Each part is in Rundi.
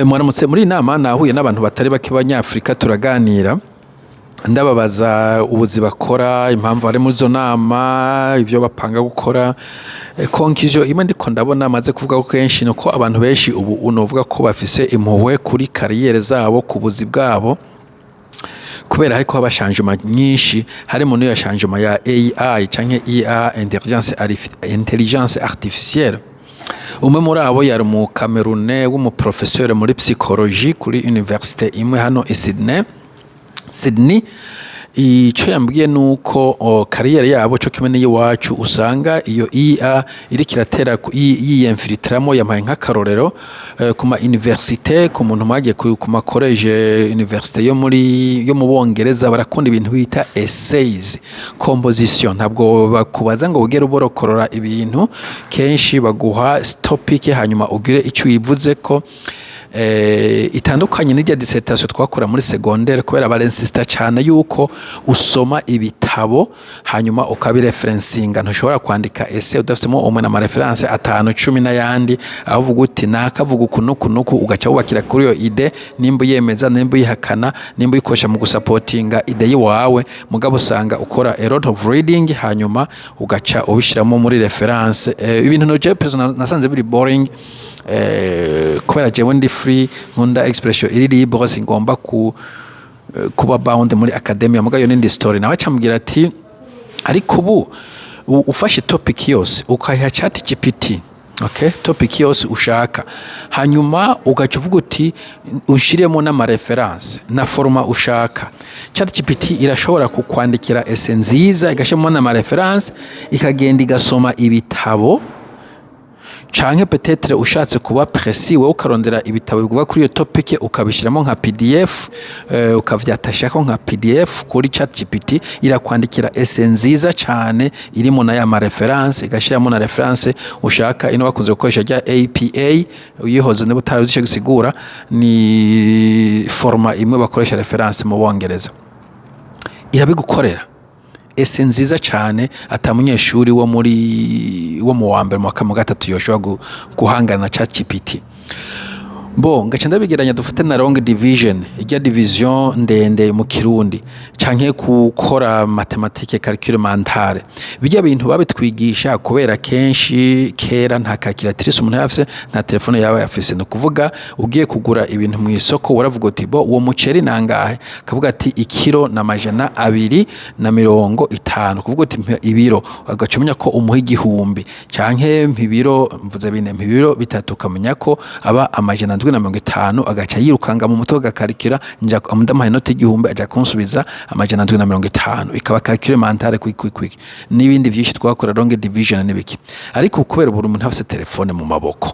Mwaramutse. Muri iyi nama nahuye n'abantu batari bake b'Abanyafrika, turaganira, ndababaza ubuzi bakora, impamvu bari muri izo nama, ivyo bapanga gukora. Conclusion imwe ndiko ndabona maze kuvuga ko kenshi nuko abantu benshi ubu unovuga ko bafise impuhwe kuri carrière zabo, ku buzi bwabo, kubera hariko haba changement nyinshi, harimo n'iyo changement ya AI canke IA, intelligence artificielle. Umwe muri abo yari mu Camerounais w'umuprofesseur muri psychologie kuri université imwe hano i Sydney. Ico yambwiye nuko carrière yabo co kimwe n'iyiwacu usanga iyo IA iriko iratera yiyinfiltramo. Yampaye nk'akarorero ku ma université, ku muntu mwagiye ku ma collège université yo mu Bongereza, barakunda ibintu bita essays, composition. Ntabwo bakubaza ngo ugere uborokorora ibintu, kenshi baguha topic hanyuma ugire ico uyivuzeko itandukanye n'irya dissertation twakora muri secondaire, kubera barinsista cyane yuko usoma ibitabo hanyuma ukabireferensinga. Ntushobora kwandika essay udafitemo umwe na maréférences 5, 10 n'ayandi, aho uvuga uti nakavuga uku nuku nuku, ugaca wubakira kuri iyo idée, nimba uyemeza, nimba uyihakana, nimba uyikoresha mu gusapotinga idée yiwawe. Mugabo usanga ukora a lot of reading, hanyuma ugaca ubishiramo muri référence, ibintu no je personnel nasanze biri boring, kubera jewe ndi free, nkunda expression iri libre, singomba kuba bound muri academia. Mugabo iyo nindi story. Nawe acambwira ati ariko ubu ufashe topic yose ukayiha Chat GPT, okay, topic yose ushaka, hanyuma ugaca uvuga uti ushiremo n'amaréférences na format ushaka, Chat GPT irashobora kukwandikira essay nziza, igashiramo n'amaréférences, ikagenda igasoma ibitabo, canke peut-être ushatse kuba précis wowe ukarondera ibitabo bivuga kuri iyo topic, ukabishiramo nka PDF, ukavyatashako nka PDF kuri ChatGPT, irakwandikira essay nziza cane irimo na ya ma références, igashiramo na référence ushaka. Ino bakunze gukoresha rya APA, uyihoze niba utazi ico gisigura, ni format imwe bakoresha référence mu Bongereza. Irabigukorera essay nziza cyane, ata munyeshuri wo mu wa mbere, mu wa kane, mu gatatu yoshobora guhangana na ChatGPT. Bo ngaca ndabigeranya, dufate na long division, ijya division ndende mu Kirundi, canke gukora mathématique, calcul mental. Bijya bintu babitwigisha kubera kenshi kera nta calculatrice umuntu yafise, nta telefone yaba yafise. Ni ukuvuga ugiye kugura ibintu mu isoko, uravuga uti bo uwo muceri nangahe? Akavuga ati ikiro na 250. Kuvuga uti mpa ibiro, ugaca umenya ko umuha 1000, canke mpa ibiro, mvuze bine, mpa ibiro 3, ukamenya ko aba 750. Agaca yirukanga mu mutwe agakarikira, nja ndamuha inoti 1000, aja kunsubiza 750, ikaba calcul mental, quick quick quick, n'ibindi vyinshi twakora, long division n'ibiki. Ariko kubera buri muntu afise telefone mu maboko,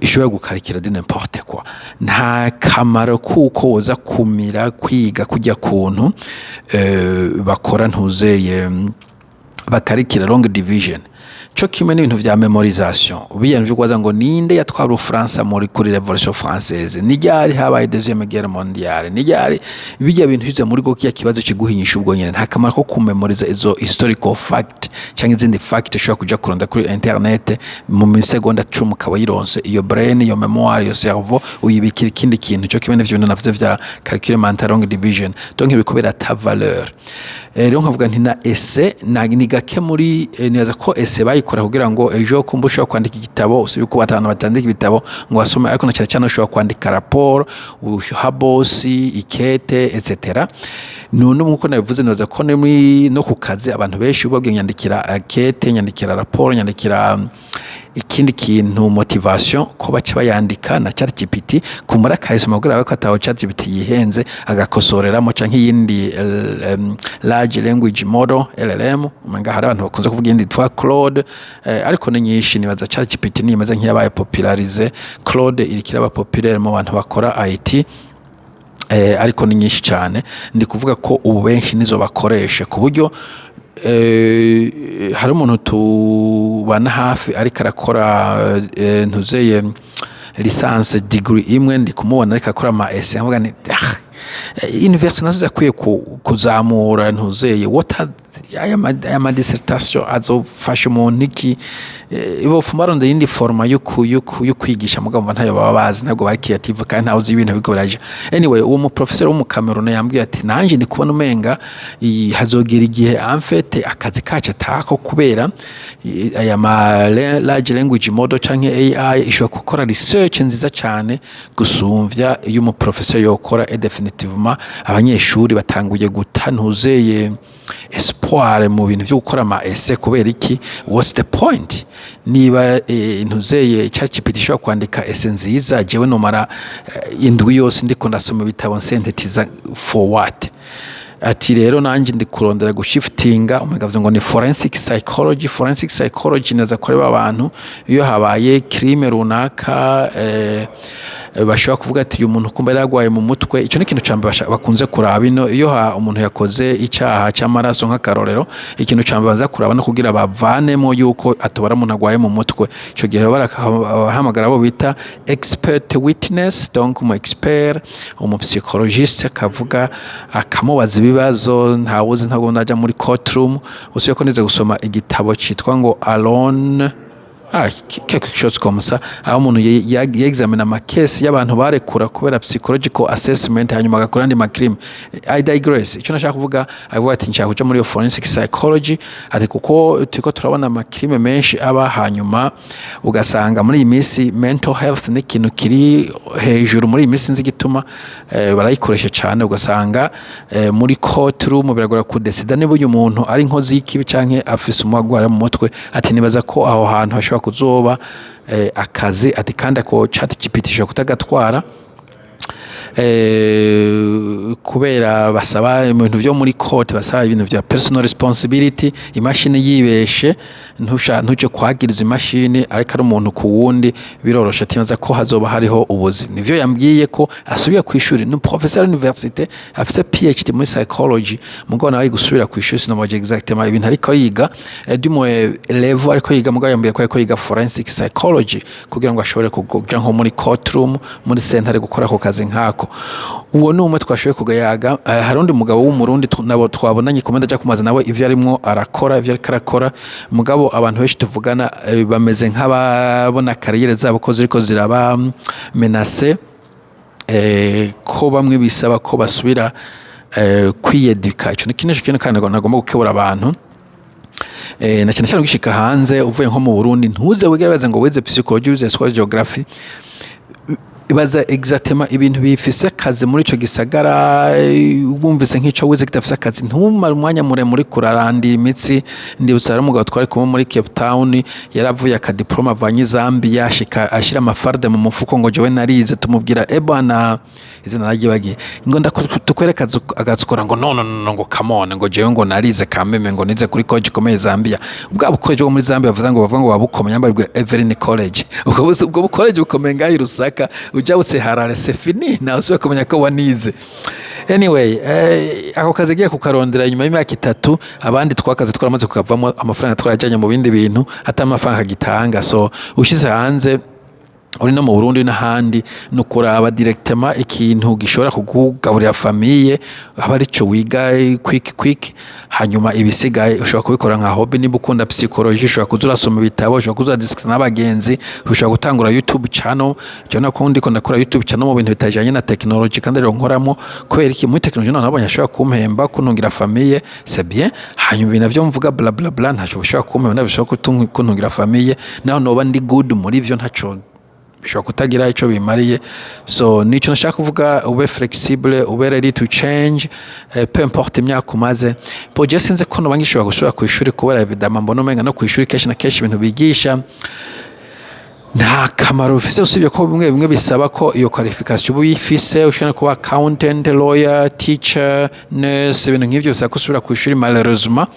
ishobora gukarikira de n'importe quoi, nta kamaro kuko woza kumira kwiga kujya kuntu bakora ntuzeye bakarikira long division, co kimwe n'ibintu vya mémorisation, biya vyo kubaza ngo ninde yatwara Ubufaransa muri kuri Révolution française, ni ryari habaye Deuxième Guerre mondiale, ni ryari, bijya bintu bize muri go kiya kibazo kiguhinyisha ubwo nyene. Nta kamaro ko kumemoriza izo historical fact cyangwa izindi fact ushobora kuja kuronda kuri internet mu misegonda 10 ukaba yironse. Iyo brain, iyo mémoire, iyo cerveau uyibikira ikindi kintu. Cyo kimwe n'ivyo bintu navuze vya calcul mental, long division, donc bikubera ta valeur. Rero nkavuga nti na essay na ni gake muri nibaza ko essay bayikora kugira ngo ejo kumba ushobora kwandika igitabo, usibye ko batanu batandika ibitabo ngo basome, ariko na cyane cyane ushobora kwandika raporo uha boss, ikete, etc. None nkuko nabivuze, nibaza ko no no ku kazi abantu benshi ubabwiye nyandikira kete, nyandikira raporo, nyandikira ikindi kintu, motivation, ko baca bayandika na ChatGPT, kumara akayisoma kugira ko ataho ChatGPT yihenze agakosoreramo, canke iyindi large language model, LLM. Umenga hari abantu bakunze kuvuga iyindi yitwa Claude, ariko ni nyinshi. Nibaza ChatGPT nimeze nk'iyabaye popularisé, Claude iriko iraba populaire mu bantu bakora IT, ariko ni nyinshi cyane. Ndi kuvuga ko ubu benshi nizo bakoresha, ku buryo hari umuntu tubana hafi ariko arakora ntuzeye licence degree imwe, ndi kumubona ariko akora ama essay, nkavuga nti ah, university nazo zakwiye kuzamura ntuzeye what are Aya ma dissertation azofasha umuntu iki? Bopfuma barondera iyindi forme yo kwigisha, mugabo mva ntayo baba bazi, ntabwo bari creative kandi ntawe uzi ibintu biriko biraja. Anyway, uwo mu professeur wo mu Cameroon yambwiye ati: "Nanje ndi kubona umenga hazogera igihe, en fait, akazi kacu atako, kubera aya ma large language model canke AI ishobora gukora research nziza cyane gusumvya iyo umu professeur yokora." Et définitivement, abanyeshuri batanguye guta ntuzeye espoir mu bintu vyo gukora ama essai. Kubera iki? What's the point niba ntuzeye ChatGPT ishobora kwandika essai nziza? Jewe nomara indwi yose ndiko ndasoma ibitabo nsentetiza, for what? Ati: "Rero nanjye ndi kurondera gushiftinga." Umugabo ngo ni forensic psychology. Forensic psychology naza kureba abantu iyo habaye crime runaka, bashobora kuvuga ati: "Uyu muntu kumba yaragwaye mu mutwe." Icyo ni ikintu ca mbere bakunze kuraba ino. Iyo umuntu yakoze icyaha cy'amaraso, nk'akarorero, ikintu ca mbere baza kuraba no kugira bavanemo yuko atobara umuntu agwaye mu mutwe. Ico gihe barahamagara abo bita expert witness, donc umu expert, umu psychologiste, akavuga, akamubaza ibibazo. Ntawuzi, ntabwo najya muri courtroom, usiye ko nize gusoma igitabo citwa ngo Alone, quelque chose comme ça, aho umuntu yexamina amakesi y'abantu barekura kubera psychological assessment, hanyuma agakora andi ma crime. I digress. Icyo nashaka kuvuga, avuga ati: "Nshaka kuja muri iyo forensic psychology," ati kuko turiko turabona ama crime menshi aba, hanyuma ugasanga muri iyi minsi mental health ni ikintu kiri hejuru muri iyi minsi, nzi igituma barayikoresha cyane. Ugasanga muri courtroom biragora kudesida niba uyu muntu ari inkozi y'ikibi canke afise umugwara mu mutwe. Ati: "Nibaza ko aho hantu hashobora kuzoba akazi." Ati: "Kandi ako ChatGPT ishobora kutagatwara, kubera basaba ibintu vyo muri court, basaba ibintu vya personal responsibility. Imashini yibeshe, ntusha ntuje kwagiriza imashini, ariko ari umuntu ku wundi biroroshe." Atibaza ko hazoba hariho ubuzi. Nivyo yambwiye ko asubiye ku ishuri. Ni professeur université, afise PhD muri psychology, mugabo nawe ari gusubira ku ishuri. Sinamubaje exactement ibintu ariko yiga, du moins level ariko yiga, mugabo yambwiye ko ariko yiga forensic psychology kugira ngo ashobore kuja nko muri courtroom, muri sentare, gukora ako kazi nkako. Uwo ni umwe twashoboye kugayaga. Hari undi mugabo w'Umurundi nabo twabonanye kumwe, ndaja kumaza nawe ivyo arimwo arakora, ivyo ariko arakora. Mugabo abantu benshi tuvugana bameze nk'ababona carrière zabo ko ziriko ziraba menacées, ko bamwe bisaba ko basubira kwiyeduka. Ico ni kintu kandi nagomba gukebura abantu, na cyane cyane ugishika hanze uvuye nko mu Burundi, ntuze wigerageze ngo wize psychology, wize histoire, geography. Ibaza exactement ibintu bifise akazi muri ico gisagara. Wumvise nk'ico wize kidafise akazi, ntumare umwanya muremure kurarandira imitsi. Ndibutsa hari umugabo twari kumwe muri Cape Town, yaravuye aka diplôme avanye i Zambia, ashika ashira amafarde mu mufuko ngo: "Jewe narize." Tumubwira: "Ebana, izina naryibagiye," ngo: "Tukwereka agazukora." Ngo: "No, no, no," ngo: "Come on," ngo: "Jewe," ngo: "narize kameme," ngo: "nize kuri college ikomeye Zambia." Bwa college bwo muri Zambia bavuga ngo, bavuga ngo babukomeye, yambaye Evelyn College. Ubwo college bukomeye ngaho i Lusaka, ujabutse Harare, c'est fini, nawe usubira kumenya ko wanize. Anyway, ako kazi agiye kukarondera nyuma y'imyaka 3. Abandi twakaze twaramaze kukavamo, amafaranga twarajyanye mu bindi bintu, atari amafaranga agitanga. So ushyize hanze, uri no mu Burundi n'ahandi, ni ukuraba directement ikintu gishobora kukugaburira famille, aba arico wiga quick quick, hanyuma ibisigaye ushobora kubikora nka hobby. Niba ukunda psychologie, ushobora kuza urasoma ibitabo, ushobora kuza uradiscuta n'abagenzi, ushobora gutangura YouTube channel. Jewe nako ndiko ndakora YouTube channel mu bintu bitajanye na technology, kandi rero nkoramo. Kubera iki? Muri technology none nabonye ashobora kumpemba, kuntungira famille, c'est bien. Hanyuma ibintu navyo mvuga bla bla bla ntacyo bishobora kumpemba, ntabwo bishobora kuntungira famille. Naho noba ndi good muri vyo, ntaco bishobora kutagira ico bimariye. So nico nashaka kuvuga: ube flexible, ube ready to change, peu importe imyaka umaze. Bo je sinzi ko noba ngishobora gusubira ku ishuri, kubera évidemment mbona umenga no ku ishuri kenshi na kenshi ibintu bigisha nta kamaro bifise, usibye ko bimwe bimwe bisaba ko iyo qualification uba uyifise. Ushobora kuba accountant, lawyer, teacher, nurse, ibintu nk'ivyo bisaba ko usubira ku ishuri, malheureusement.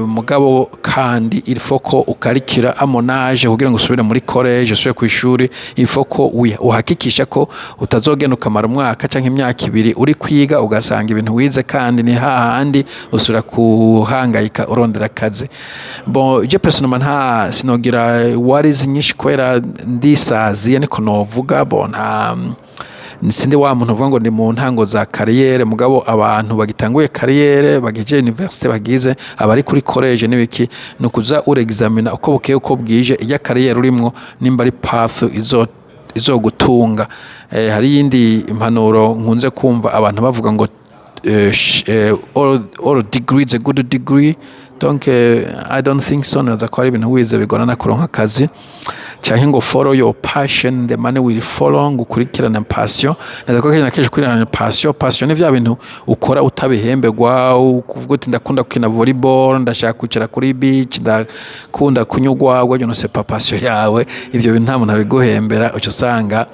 Mugabo kandi il faut ko ukarikira amonage kugira ngo usubire muri college, usubire ku ishuri. Il faut ko uhakikisha ko utazogenda ukamara umwaka canke imyaka 2 uri kwiga, ugasanga ibintu wize kandi ni hahandi usubira kuhangayika urondera akazi. Bon, je personnellement nta sinogira worries nyinshi kubera ndisaziye, niko novuga. Bon, nta Sindi wa muntu uvuga ngo ndi mu ntango za carrière, mugabo abantu bagitanguye carrière, bagejeje université, bagize abari kuri collège n'ibiki, ni ukuza urexamina uko bukeye uko bwije ijya carrière urimwo, nimba ari path izogutunga. Hari iyindi impanuro nkunze kumva abantu bavuga ngo all degree is a good degree. Donc I don't think so. Nibaza ko ari ibintu wize bigorana kuronka akazi, canke ngo follow your passion, the money will follow, ngo ukurikirane passion. Nibaza ko kenshi na kenshi ukurikirana passion, passion ni vya bintu ukora utabihemberwa, ukuvuga uti ndakunda gukina volleyball, ndashaka kwicara kuri beach, ndakunda kunywa urwagwa, je ne sais pas, passion yawe, ivyo bintu nta muntu abiguhembera. Uca usanga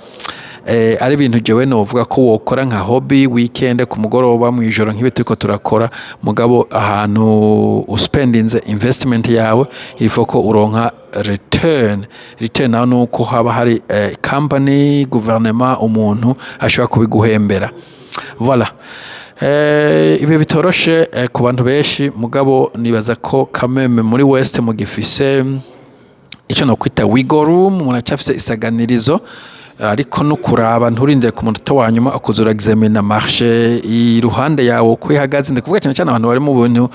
ari ibintu jewe novuga ko wokora nka hobby, weekend, ku mugoroba, mw'ijoro, nk'ibi turiko turakora. Mugabo ahantu uspendinze investment yawe, il faut ko uronka return. Return naho nuko haba hari company, gouvernement, umuntu ashobora kubiguhembera. Voilà. Ibi bitoroshe ku bantu benshi, mugabo nibaza ko kameme muri West mugifise icyo nokwita wiggle room, muracyafise isaganirizo, ariko no kuraba nturinde ku munota wa nyuma, ukuza urexamina marché iruhande yawe uko ihagaze. Ndakuvuga cyane cyane abantu bari mu bintu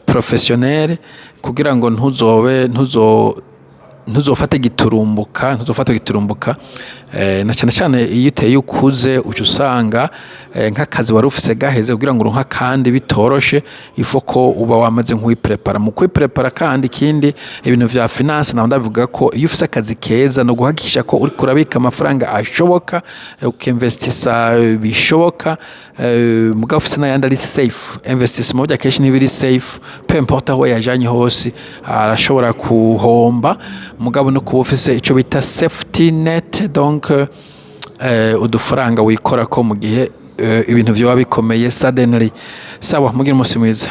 professionnel, kugira ngo ntuzobe ntuzo ntuzofate giturumbuka, ntuzofate giturumbuka. Na cyane cyane iyo uteye ukuze, uca usanga nk'akazi wari ufise gaheze, kugira ngo uronke akandi bitoroshe. Ifo ko uba wamaze nk'uwiprepara. Mu kwiprepara kandi, ikindi, ibintu vya finance naho ndavuga ko iyo ufise akazi keza, no guhakisha ko uriko urabika amafaranga ashoboka, ukinvestisa bishoboka, mugabo ufise n'ayandi ari safe. Investissement burya kenshi ntibiri safe, peu importe aho yajanye hose arashobora kuhomba, mugabo no kuba ufise ico bita safety net, donc udufaranga wikorako mu gihe ibintu vyoba bikomeye suddenly. Sawa, mugire umunsi mwiza.